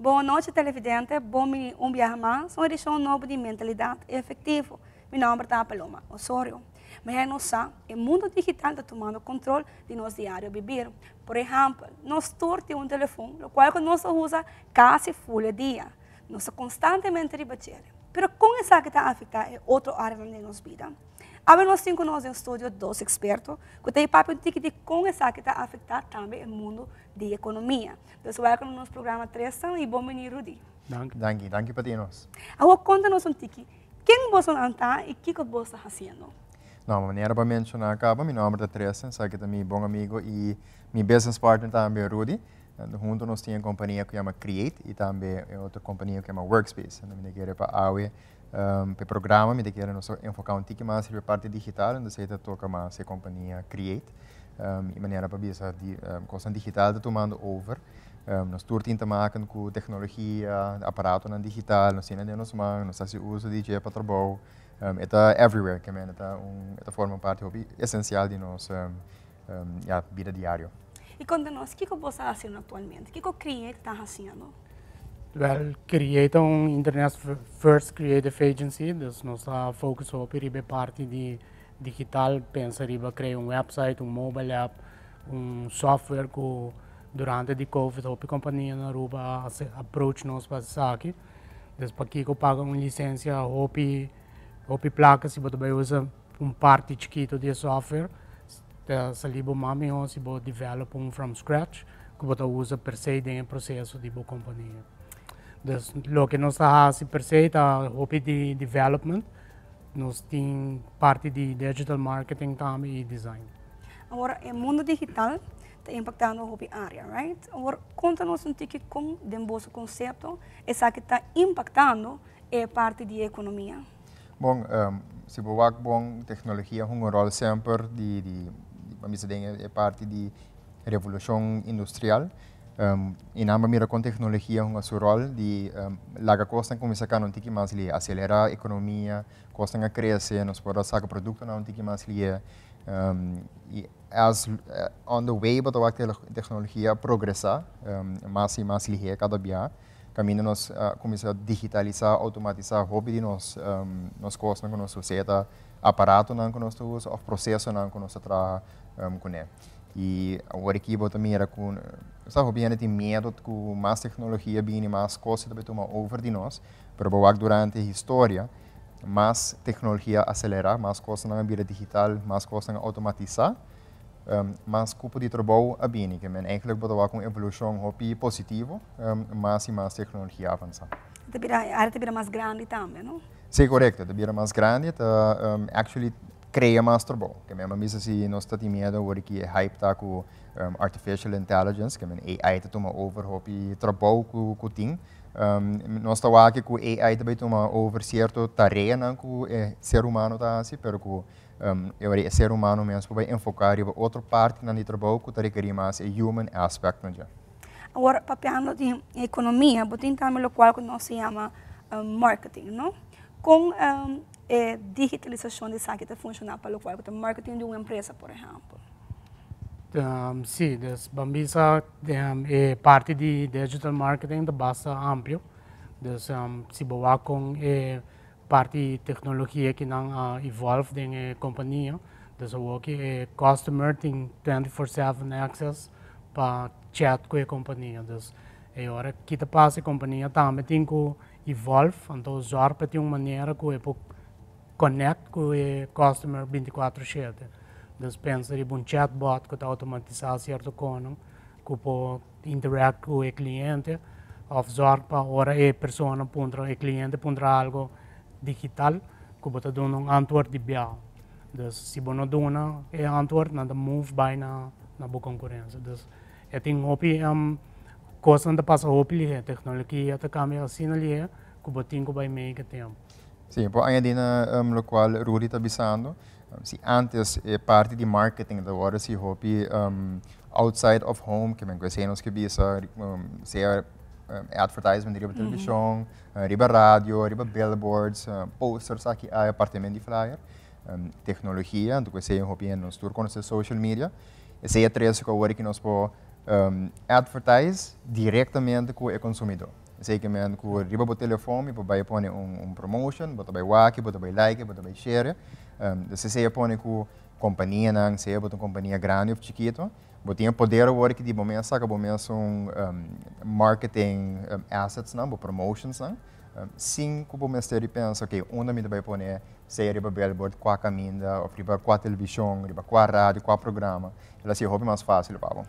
Bon nochi, televidente, bon bini un biaha mas, un edicion nobo di Mentalidad Efectivo. Mi nomber ta Paloma Osorio. Manera nos sa, e mundo digital ta tumando control di nos diario vivir. Por ehempel, nos tur tin un telefon, locual cu nos ta usa casi full dia. Nos ta constantemente riba dje. Pero con esaki ta afecta e otro areanan di nos bida? Awe nos tin cu nos den studio dos experto cu ta papia un tiki di con esaki ta afecta tambe e mundo di economia. Dus welcome na nos programa, Tristan, y bon bini, Rudy. Danki. Danki, danki pa nos. Awor conta nos un tiki, ken boso ta y kico boso ta haciendo? No, manera bo a menciona caba, mi nomber ta Tristan, esaki ta mi bon amigo y mi business partner tambe, Rudy. Hunto nos tin un compania cu yama Create y tambe otro compania cu yama Workspace. Anto, mi kier pa awe, e programa, mi kier nos enfoca un tiki mas riba parti digital, anto ta toca mas e compania Create. Y manera bo a bisa, di cos digital ta tumando over. Nos tur tin te maken cu tecnologia, aparato digital, nos tin den nos man, nos ta haci uso di dje pa trabou. E ta everywhere, kiermen e ta forma parti esencial di nos ja, bida diario. Y conta nos, kico boso ta haciendo actualmente? Kico Create ta haciendo? Well, Create ta un Internet First Creative Agency, dus nos ta focus op riba parti di digital, pensa riba crea un website, un mobile app, un software cu durante di COVID hopi compania na Aruba a approach nos pa esaki. Dus pakico paga un licencia hopi hopi placa si bo bay usa un parti chikito di software? Ta sali bo mas miho si bo develop un from scratch cu bo usa per se den proceso di bo compania. Dus loke nos ta haci per se ta hopi di development, nos tin parti di digital marketing tambe y design. Awor, e mundo digital ta impactando hopi area, right? Awor, conta nos un tiki con den boso concepto esaki ta impactando e parti di economia. Bon, si bo wak bon, tecnologia ta un rol semper di pa mi e parti di revolucion industrial. Y nan mira con tecnologia hunga su rol di laga cos cuminsa cana un tiki mas lihe, acelera economia, cos a crece, nos por saca producto un tiki mas lihe. Y as on the way, but a tecnologia progresa mas y mas lihe cada dia. Caminda nos cuminsa digitalisa, automatisa hopi di nos cos cu nos usa, aparato cu nos usa of proceso cu nos traha cune. Y awor aki bo mira cu sa hopi hende tin miedo cu mas tecnologia bini, mas cos tambe tuma over di nos, pero bo durante historia, mas tecnologia acelera, mas cos nan bira digital, mas cos nan automatisa, mas cupo di trabou a bini, kiermen eigenlijk bo ta cu evolucion hopi positivo, mas y mas tecnologia avansa. E area ta bira mas grandi tambe, no? Si, corecto, ta bira mas grandi, ta actually crea mas trabou. Kiermen misa si nos ta tin miedo awor cu hype ta cu artificial intelligence, kiermen AI ta tuma over hopi trabou cu tin. Nos ta wak cu AI tambe tuma over cierto tarea nan cu ser humano ta haci, pero cu e ser humano mes por enfoca riba otro parti nan di trabou cu ta rekeri mas e human aspect nan. Awor, papiando di economia, bo tin tambe locual cu nos ta yama marketing, no? Con e digitalisacion di esaki ta funciona pa locual cu marketing di un empresa, por ehempel? Si, dus ban bisa e parti di digital marketing ta basta amplio. Dus si bo con e parti tecnologia cu nan a evolve den e compania, dus awor cu e customer tin 24/7 access pa chat cu e compania. Dus e ora cu ta pasa, e compania tambe tin cu evolve, anto zorg pa tin un manera cu e por connect cu e customer 24/7. Dus pensa riba un chatbot cu ta automatisa cierto cos, cu por interact cu e cliente, of zorg pa ora e persona puntra, e cliente puntra algo digital, cu bo ta duna un antwoord di biaha. Dus si bo no duna e antwoord, nan ta move bay na bo concurencia. Dus e tin hopi cos ta pasa hopi lihe, tecnologia ta cambia asina lihe, cu bo tin cu bay mee cu tempo. Si, por añadi na locual Rudy ta bisando, si antes e parti di marketing ta awor si hopi outside of home, kiermen cu nos kier bisa, sea advertisement riba television, riba radio, riba billboards, posters aki, apartamento di flyer, tecnologia, anto cu esey hopi nos tur conoce social media, esey ta tres cu awor cu nos por advertise directamente cu e consumidor. Esey ke men ku riba bo telefon mi por bai pone un promotion, bo ta bai wak, bo ta bai like, bo ta bai share. Dus esey a pone ku kompanianan, sea bo ta un kompania grandi òf chikito, bo tin e poder awor di bo mes saka bo mes un marketing assets nan, bo promotions nan, sin ku bo mester di pensa, "Ok, unda mi ta bai pone, sea riba billboard, kua kaminda, òf riba kua televishon, riba kua radio, kua programa?" El a hasi hopi mas fásil pa bo.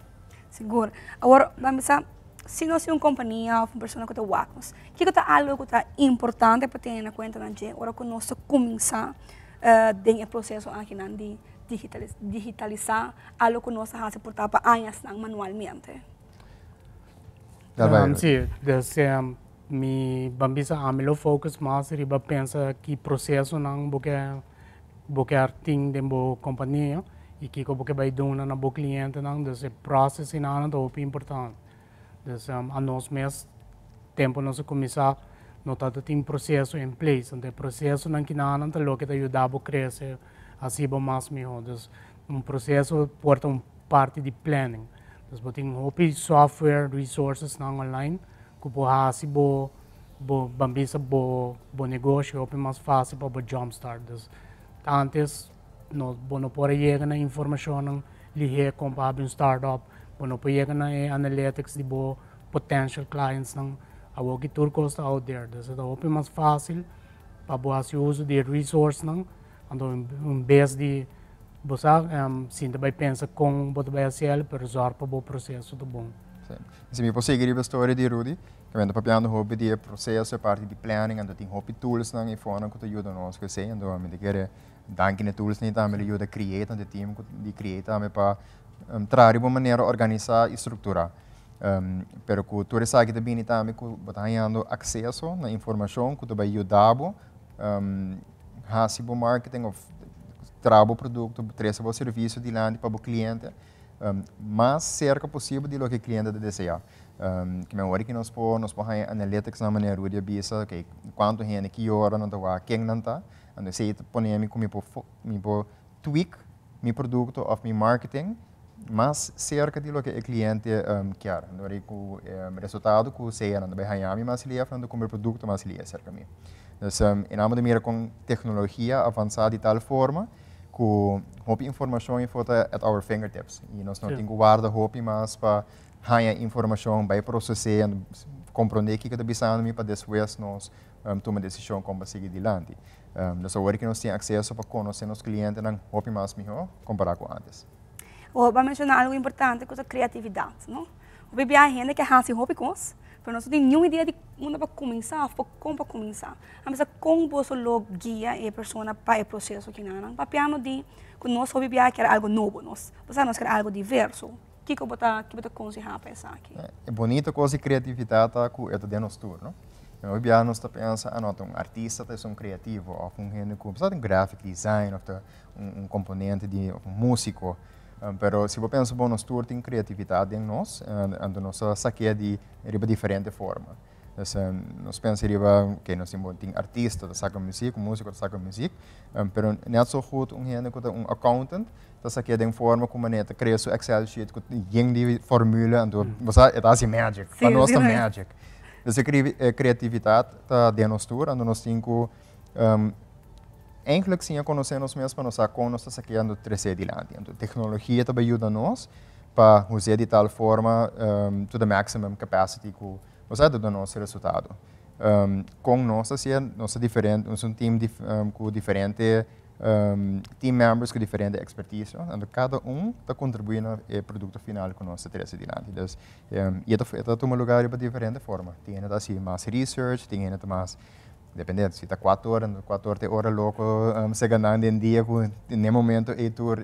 Sigur. Awor, ban bisa, si nos tin un kompania òf un persona ku ta wak nos, kiko ta algu ku ta importante pa tene na kuenta nan dje ora ku nos ta kuminsá den e proseso akinan di digitalisá algu ku nos ta hasi por ta pa añasnan manualmente? Si, dus mi ban bisa ami lo focus mas riba pensa ki prosesonan bo ke tin den bo kompania i kiko bo ke bai duna na bo klientenan. Dus e process nan ta hopi importante. Dus anos mes, tempu nos a kuminsá, no tabata tin proseso in place. Anto e prosesonan kinan ta loke ta yuda bo krese hasi bo mas mihó. Dus un proseso por ta un parti di planning. Dus bo tin hopi software resources nan online ku por hasi bo, ban bisa, bo negoshi hopi mas fásil pa bo jumpstart. Dus antes no bo no por yega na informashon lihé kon pa un startup, bo no por yega na analytics di bo potential clients nan. Awor ku tur kos ta out there. Dus ta hopi mas fásil pa bo hasi uso di resource nan. Anto en bes di bo sinta bai pensa kon bo ta bai hasi, pero zorg pa bo proseso ta bon. Si. Si mi por sigui e story di Rudy, ku mi ta papiando hopi di proseso, parti di planning, anto tin hopi tools nan i fonan ku ta yuda nos ku esei. Anto mi ta kere danki na tools nan tambe yuda create e team di create tambe pa traha di un manera organisá i strukturá. Pero ku tur esaki ta bini tambe ku bo ta hañando akseso na informashon ku ta bai yuda bo hasi bo marketing òf traha bo produkto, trese bo servisio dilanti pa bo kliente mas serka posibel di loke e kliente ta deseá. Ke men ora ku nos por haña analytics na manera Rudy a bisa, ok, kuantu hende, ki ora nan ta wak, ken nan ta, anto esei ta pone mi ku mi por tweak mi produkto òf mi marketing mas serka di loke e kliente ke. Anto ku resultado ku sea nan bai haña mi mas lihé, nan ta kumpra produkto mas lihé serka mi. Dus e nan ta mira kon teknologia avansá di tal forma ku hopi informashon ei ta at our fingertips. I nos no tin ku warda hopi mas pa haña informashon, bai prosesá, komprondé kiko ta bisando mi pa despues nos tuma desishon kon pa sigui dilanti. Dus awor ku nos tin akseso pa konosé nos klientenan hopi mas mihó kompará ku antes. Bo a menshoná algu importante ku ta kreatividat, no? Hopi biaha hende ke hasi hopi kos, pero no tin ningun idea di unda pa kuminsá òf kon pa kuminsá. A bisa kon bo lo guia e persona pa e proseso kinan. Papiando di ku nos hopi biaha ke algu nobo, nos. Bo nos ke algu diverso. Kiko bo ta konsehá pa esaki? E bunita kos di kreatividat ta ku e ta den nos tur, no? Hopi biaha nos ta pensa, ah no, un artista ta un kreativo, òf un hende ku un graphic design, òf un komponente di un músiko. Pero si bo pensa bon, nos tur tin kreatividat den nos, anto nos ta sak'é di riba diferente forma. Dus nos pensa riba, ok, nos tin artista ta saka muzik, músiko ta saka muzik, pero net zo goed un hende ku ta un accountant ta sak'é den forma ku manera ta krea su Excel sheet ku yen di formule, anto bo sa, e ta hasi magic. Pa nos ta magic. Dus e kreatividat ta den nos tur, anto nos tin ku eigenlijk siña konosé nos mes pa nos sa kon nos ta sakeando trese dilanti. Anto teknologia ta yuda nos pa usa di tal forma to the maximum capacity ku bo sa duna nos resultado. Kon nos asina, nos ta diferente, nos un team ku diferente team members ku diferente expertise, anto kada un ta kontribuí na e produkto final ku nos ta trese dilanti. Dus e ta tuma lugá riba diferente forma. Tin hende ta hasi mas research, tin hende ta mas depende, si ta 4 ora, 4 ora te ora loko se ganando den dia ku den momento ei tur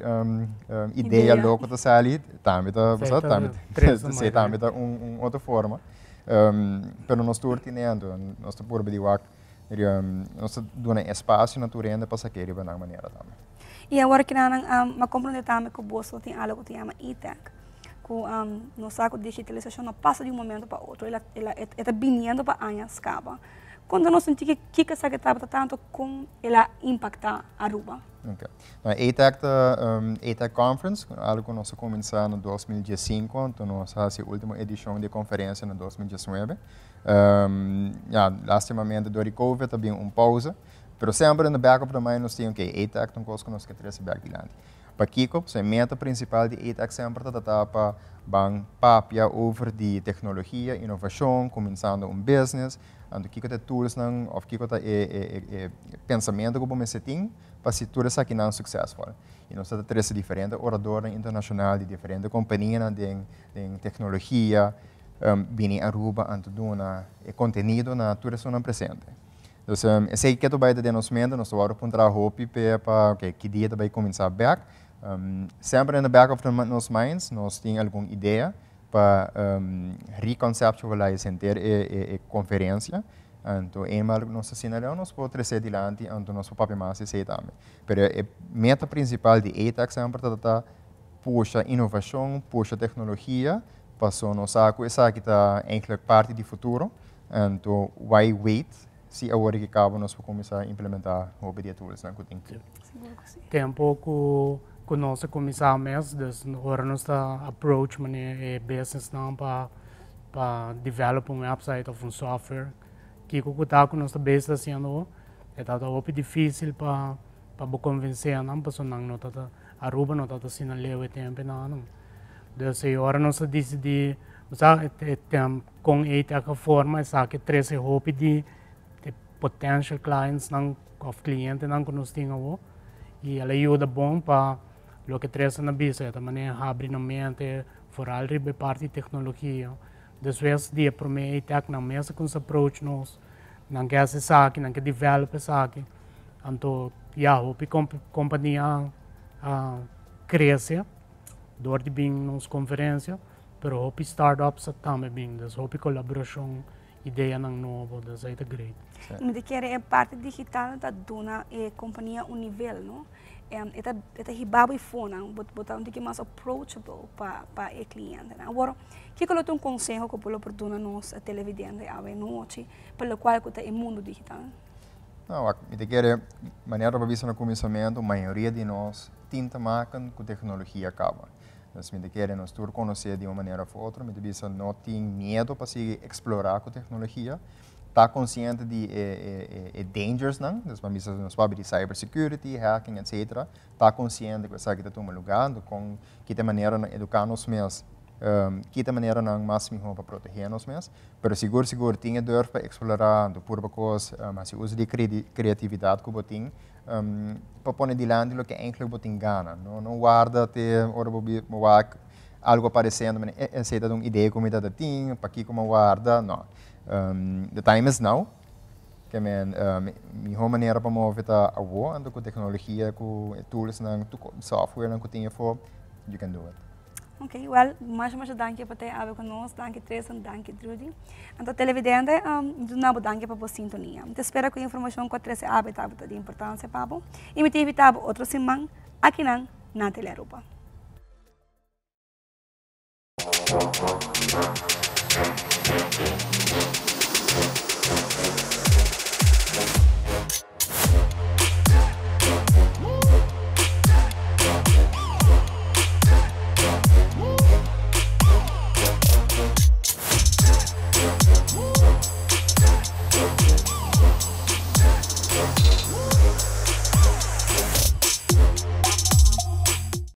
idea loko ta sali, tambe ta, bo sa, tambe, si, tambe ta un otro forma. Pero nos tur tin anto, nos ta purba di wak, nos ta duna espasio na tur hende pa sak'é riba nan manera tambe. I awor ku nan m'a komprondé tambe ku boso tin algu ku ta yama e-tech, ku nos sa ku digitalisashon no pasa di un momento pa otro, e ta biniendo pa añas kaba. Konta nos un tiki kiko esaki tabata tanto kon el a impaktá Aruba. Ok. Nou, ATAC ta um, ATAC Conference, algo ku nos a kuminsá na 2015, anto nos a hasi e último edishon di e konferensia na 2019. Um, ja, lastimamente dor di COVID a bin un pausa, pero semper in the back of the mind nos tin, ok, ATAC ta un kos ku nos ke trese bek dilanti. Pakiko? Pasobra e meta prinsipal di ATAC semper ta ta pa ban papia over di teknologia, inovashon, kuminsando un business, Anto kiko ta e toolsnan of kiko ta e e e pensamentu ku bo mester tin pa hasi tur esakinan suksesful. I nos ta trese diferente oradornan internashonal di diferente kompanianan den den teknologia bini Aruba anto duna e kontenido na tur esunnan presente. Dus esei ke ta bai ta den nos mente, nos ta wòrdu puntra hopi p'e pa oke ki dia ta bai kuminsá bèk. Semper in the back of nos minds nos tin algun idea. Pa reconceptualize henter e conferencia, anto eenmaal cu nos ta asina leu nos por trece dilanti anto nos por papia mas esey tambe. Pero e meta principal di ATAC semper ta ta pusha innovacion, pusha tecnologia, paso nos sa cu esaki ta eigenlijk parti di futuro, anto why wait si awor di cabo nos por cuminsa implementa hopi di e toolsnan cu tin. Sigur cu si. Tempo cu cu nos a cuminsa mes, dus ora nos ta approach manera e businessnan pa pa develop un website of un software, kico cu ta cu nos ta bezig haciendo awor, e tabata hopi dificil pa pa bo convence nan pasobra nan no tabata, Aruba no tabata asina leu e tempo nan. Dus e ora nos a dicidi, bo sa e tem con e ta forma esaki trece hopi di e potential clients nan of clientenan cu nos tin awo y el a yuda bon pa loke Tresor na bisa e ta manera habri nan mente vooral riba e parti di tecnologia. Despues di e prome ATEC nan mes a cuminsa approach nos, nan ke haci esaki, nan ke develop esaki, anto ya hopi compania a crece door di bin nos conferencia, pero hopi startups a tambe bin, dus hopi colaboracion. Ideanan nobo, dus ei ta great. Mi ta kere e parti digital ta duna e kompania un nivel, no? E ta e ta hiba bo e fonan, bo bo ta un tiki mas approachable pa pa e klientenan. Awor, kiko lo ta un konseho ku bo lo por duna nos televidente awe nochi pa lokual ku ta e mundu digital? No, wak, mi ta kere, manera bo a bisa na kuminsamentu, mayoria di nos tin ta maken ku teknologia kaba. Nos mi ta kere nos tur konosé di un manera of otro. Mi ta bisa no tin miedo pa sigui eksplorá ku teknologia. Ta konsiente di e e dangersnan, dus ban bisa nos papia di cyber security, hacking etcetera. Ta konsiente ku esaki ta tuma lugá, anto kon ki ta e maneranan eduká nos mes, ki ta e maneranan mas mihó pa protegé nos mes. Pero sigur sigur tin e durf pa eksplorá, anto purba kos, hasi uso di e kreatividat ku bo tin. Pa pone dilanti loke eigenlijk bo tin gana. No, no warda te ora bo bi bo wak algo apareciendo, mene, eh, esey ta un idea cu mi ta tin, pakico mi warda? No. The time is now. Ke men, miho manera pa move ta awo, anto cu tecnologia, cu e toolsnan, tur softwarenan cu tin afo, you can do it. Ok, wel, masha masha danki pa te awe ku nos, danki Tristan, danki Trudy. Anto televidente, um, duna bo danki pa bo sintonia. Mi ta spera ku e informashon ku a trese awe tabata di importansia pa bo i mi ta invita bo otro siman akinan na Telearuba.